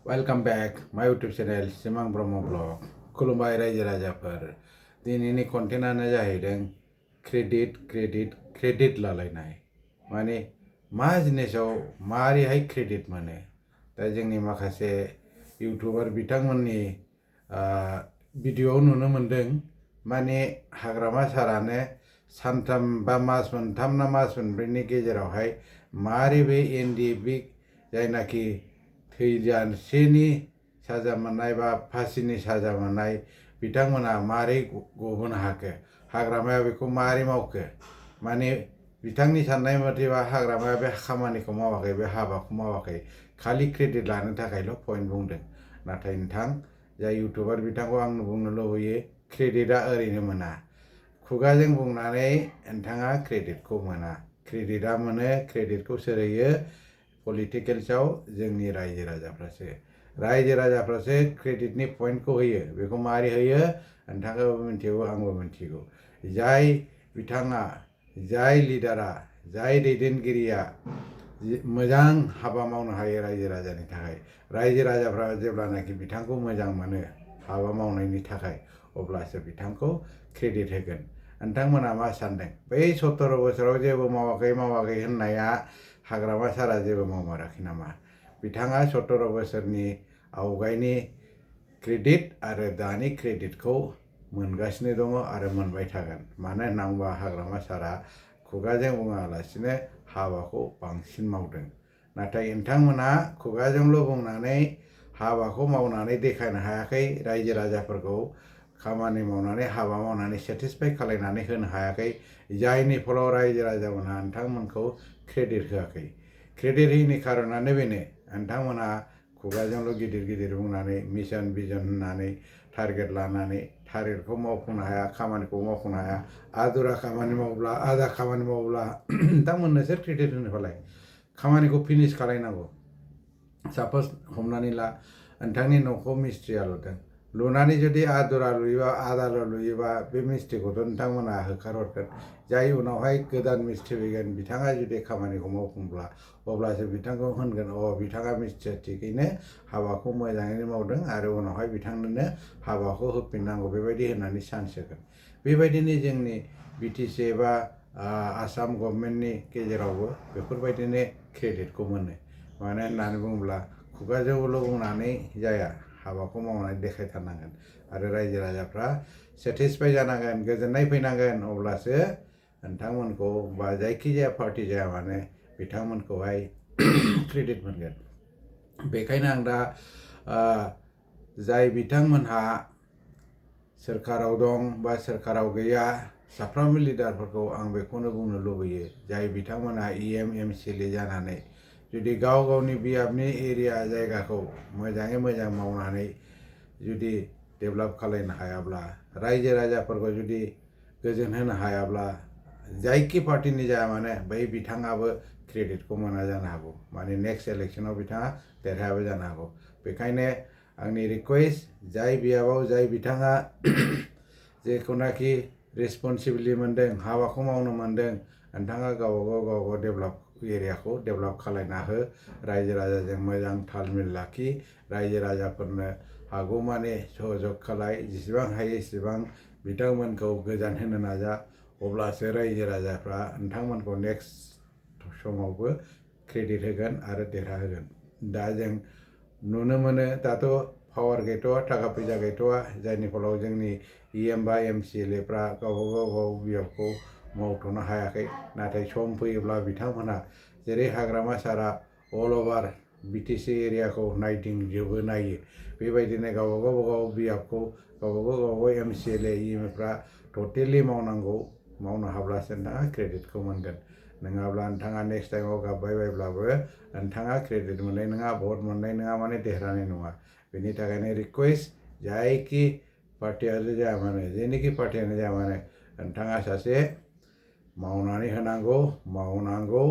Welcome back माय YouTube channel सिमां Brahma blog खुलुमबाय रायजो राजाफोर दिनैनि कन्टेन्टआनो जाहैदों क्रेडिट लालायनाय माने मा जिनिसाव मारैहाय क्रेडिट मोनो दा जोंनि माखासे इउटुबार बिथांमोननि भिडिअआव नुनो मोनदों माने हाग्रामा सारानो सानथाम बा मास मोनथाम ना मास मोनब्रैनि गेजेरावहाय मारै बे एनडिएफबि जायनाखि थैजासेनि साजा मोननाय बा फासिनि साजा मोननाय बिथांमोना मारै गबोनो हाखो हाग्रामाया बेखौ मारै मावखो माने बिथांनि साननाय मथेबा हाग्रामाया बे खामानिखौ मावाखै बे हाबाखौ मावाखै खालि क्रेडिट लानो थाखायल' पइन्ट बुंदों नाथाय नोंथां जाय इउटुबार बिथांखौ आं बुंनो लुबैयो क्रेडिटआ ओरैनो मोना खुगाजों बुंनानै नोंथाङा क्रेडिटखौ मोना क्रेडिटआ मोनो क्रेडिटखौ सोर होयो पलिटिकेल्सआव जोंनि रायजो राजाफ्रासो क्रेडिटनि पइन्टखौ होयो बेखौ मारै होयो नोंथाङाबो मिथिगौ आंबो मिथिगौ जाय बिथाङा जाय लिडारा जाय दैदेनगिरिया मोजां हाबा मावनो हायो रायजो राजानि थाखाय रायजो राजाफ्रा जेब्लानाखि बिथांखौ मोजां मोनो हाबा मावनायनि थाखाय अब्लासो बिथांखौ क्रेडिट होगोन नोंथांमोना मा सानदों बै 17 बोसोराव जेबो मावाखै होननाया हाग्रामा सारा जेबो मावमाराखै नामा बिथाङा 17 बोसोरनि आवगायनि क्रेडिट आरो दानि क्रेडिटखौ मोनगासिनो दङ आरो मोनबाय थागोन मानो होनना बुङोबा हाग्रामा सारा खुगाजों बुङालासिनो हाबाखौ बांसिन मावदों नाथाय नोंथांमोना खुगाजोंल' बुंनानै हाबाखौ मावनानै देखायनो हायाखै रायजो राजाफोरखौ खामानि मावनानै हाबा मावनानै सेटिसफाइ खालायनानै होनो हायाखै जायनि फलाव रायजो राजामोनहा नोंथांमोनखौ क्रेडिट होआखै क्रेडिट होयैनि खारनानो बेनो नोंथांमोना खुगाजोंल' गिदिर बुंनानै मिशन भिजन होननानै टारगेट लानानै टारगेटखौ मावफुंनो हाया खामानिखौ मावफुंनो हाया आदा खामानि मावोब्ला नोंथांमोननो सोर क्रेडिट होनो फालाय खामानिखौ फिनिश खालायनांगौ साप'ज हमनानै ला नोंथांनि न'खौ मिस्ट्रिया लुदों लुनानै जुदि आदाल' लुयोबा बे मिस्ट्रिखौथ' नोंथांमोना होखारहरगोन जाय उनावहाय गोदान मिस्ट्रि फैगोन बिथाङा जुदि खामानिखौ मावफुंब्ला अब्लासो बिथांखौ होनगोन बिथाङा मिस्ट्रिया थिगैनो हाबाखौ मोजाङैनो मावदों आरो उनावहाय बिथांनोनो हाबाखौ होफिननांगौ बेबायदि होननानै चान्स होगोन बेबायदिनो जोंनि बिटिसि एबा आसाम गभर्नमेन्टनि गेजेरावबो बेफोरबायदिनो क्रेडिटखौ मोनो मानो होननानै बुङोब्ला खुगाजोंल' बुंनानै जाया हाबाखौ मावनानै देखायथारनांगोन आरो रायजो राजाफ्रा सेटिसफाइ जानांगोन गोजोननाय फैनांगोन अब्लासो नोंथांमोनखौ बा जायखिजाया पार्टि जाया मानो बिथांमोनखौहाय क्रेडिट मोनगोन बेखायनो आं दा जाय बिथांमोनहा सोरखाराव दं बा सोरखाराव गैया साफ्रोमबो लिडारफोरखौ आं बेखौनो बुंनो लुबैयो जाय बिथांमोनहा एमएलए जानानै जुदि गाव गावनि बियाबनि एरिया जायगाखौ मोजाङै मोजां मावनानै जुदि डेभेलप खालायनो हायाब्ला रायजो राजाफोरखौ जुदि गोजोन होनो हायाब्ला जायखि पार्टिनि जाया मानो बै बिथाङाबो क्रेडिटखौ मोना जानो हागौ माने नेक्स्ट इलेक्सनाव बिथाङा देरहायाबो जानो हागौ बेखायनो आंनि रिकुवेस्ट जाय बियाबाव जाय बिथाङा जेखौनाखि रेसपन्सिबिलिटि मोनदों हाबाखौ मावनो मोनदों नोंथाङा गावबागाव डेभेलप एरियाखौ डेभेलप खालायना हो रायजो राजाजों मोजां तालमेल लाखि रायजो राजाफोरनो हागौमानि सहयोग खालाय जेसेबां हायो एसेबां बिथांमोनखौ गोजान होनो नाजा अब्लासो रायजो राजाफ्रा नोंथांमोनखौ नेक्स्ट समावबो क्रेडिट होगोन आरो देरहाहोगोन दा जों नुनो मोनो दाथ' पावार गैथ'वा थाखा फैसा गैथ'वा जायनि फलाव जोंनि एम बा एमसिएलएफ्रा गाव बियाबखौ मावथ'नो हायाखै नाथाय सम फैयोब्ला बिथांमोनहा जेरै हाग्रामा सारा अल अभार बिटिसि एरियाखौ नायो बेबायदिनो गावबागाव बियाबखौ गावबागाव एमसिएलए एमएफ्रा टटेलि मावनो हाब्लासो नोंथाङा क्रेडिटखौ मोनगोन नङाब्ला नोंथाङा नेक्स्ट टाइमाव गाबबाय बायब्लाबो नोंथाङा क्रेडिट मोननाय नङा भट मोननाय नङा माने देरहानाय नङा बेनि थाखायनो रिकुवेस्ट जायखि पार्टियानो जाया मानो जेनिखि पार्टियानो जाया मानो नोंथाङा सासे मावनानै मावनांगौ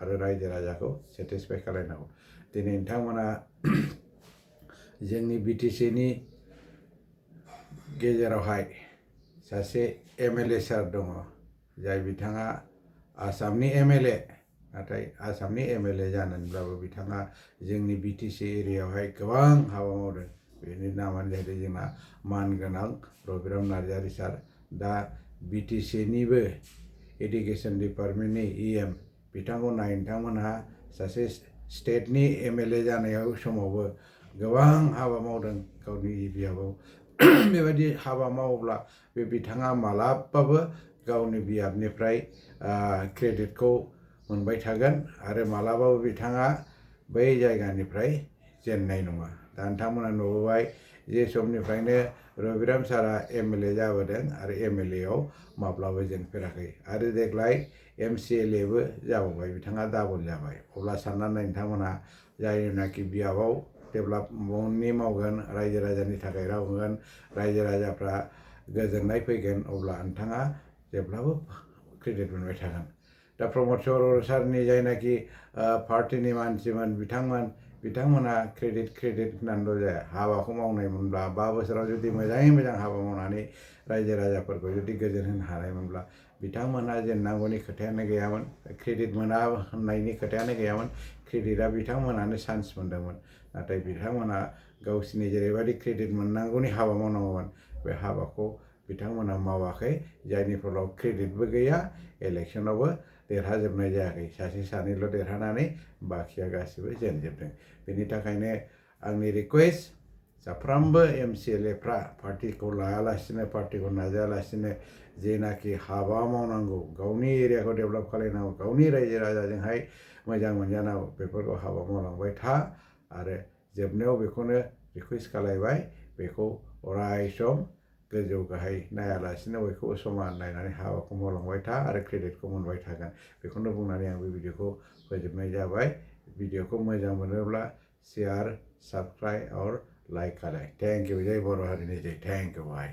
आरो रायजो राजाखौ सेटिसफाइ खालायनांगौ दिनै नोंथांमोना जोंनि बिटिसिनि गेजेरावहाय सासे एमएलए सार दङ जाय बिथाङा आसामनि एमएलए नाथाय आसामनि MLA जानानैब्लाबो बिथाङा जोंनि BTC एरियायावहाय गोबां हाबा मावदों। बेनि नामानो जाहैबाय जोंना मानगोनां रबिराम नार्जारि सार। दा BTCनिबो एडुकेसन डिपार्टमेन्टनि EM बिथांखौ नाय, बिथांमोनहा सासे स्टेटनि MLA जानायाव समावबो गोबां हाबा मावदों गावनि बियाबाव। बेबायदि हाबा मावोब्ला बे बिथाङा मालाबाबो गावनि बियाबनिफ्राय क्रेडिटखौ मोनबाय थागोन आरो मालाबाबो बिथाङा बै जायगानिफ्राय जेननाय नङा। दा नोंथांमोना नुबोबाय जे समनिफ्रायनो रबिराम सारा MLA जाबोदों आरो MLAयाव माब्लाबो जेनफेराखै आरो देग्लाय MCLAबो जाबावबाय, बिथाङा डाबल जाबाय। अब्ला साननानै नाय नोंथांमोना जायनाखि बियाबाव डेभेलपमेन्टनि मावगोन, रायजो राजानि थाखाय मावगोन, रायजो राजाफ्रा गोजोननाय फैगोन, अब्ला नोंथाङा जेब्लाबो क्रेडिट मोनबाय थागोन। दा प्रमद बर' सारनि जायनाखि पार्टिनि मानसिमोन बिथांमोना क्रेडिट होननानैल' जाया, हाबाखौ मावनाय मोनब्ला 5 बोसोराव जुदि मोजाङै मोजां हाबा मावनानै रायजो राजाफोरखौ जुदि गोजोन होनो हानायमोनब्ला बिथांमोनहा जेननांगौनि खोथायानो गैयामोन, क्रेडिट मोना होननायनि खोथायानो गैयामोन। क्रेडिटआ बिथांमोनानो चान्स मोनदोंमोन। नाथाय बिथांमोना गावसिनि जेरैबायदि क्रेडिट मोननांगौनि हाबा मावनांगौमोन बे हाबाखौ बिथांमोना मावाखै, जायनि फलाव क्रेडिटबो गैया, इलेक्सनावबो देरहाजोबनाय जायाखै। सासे सानैल' देरहानानै बाखिया गासिबो जेनजोबदों। बेनि थाखायनो आंनि रिकुवेस्ट, साफ्रोमबो MCLAफ्रा पार्टिखौ लायालासिनो, पार्टिखौ नाजायालासिनो जेनाखि हाबा मावनांगौ, गावनि एरियाखौ डेभेलप खालायनांगौ, गावनि रायजो राजाजोंहाय मोजां मोनजानांगौ, बेफोरखौ हाबा मावलांबाय था। आरो जोबनायाव बेखौनो रिकुवेस्ट खालायबाय, बेखौ अराय सम गोजौ गाहाय नायालासिनो बयखौबो समान नायनानै हाबाखौ मावलांबाय था आरो क्रेडिटखौ मोनबाय थागोन। बेखौनो बुंनानै आं बे भिडिअखौ फोजोबनाय जाबाय। भिडिअखौ मोजां मोनोब्ला शेयार, साबस्क्राइब और लाइक खालाय। Thank you. जय बर' हारिनि जय। Thank you. बाय।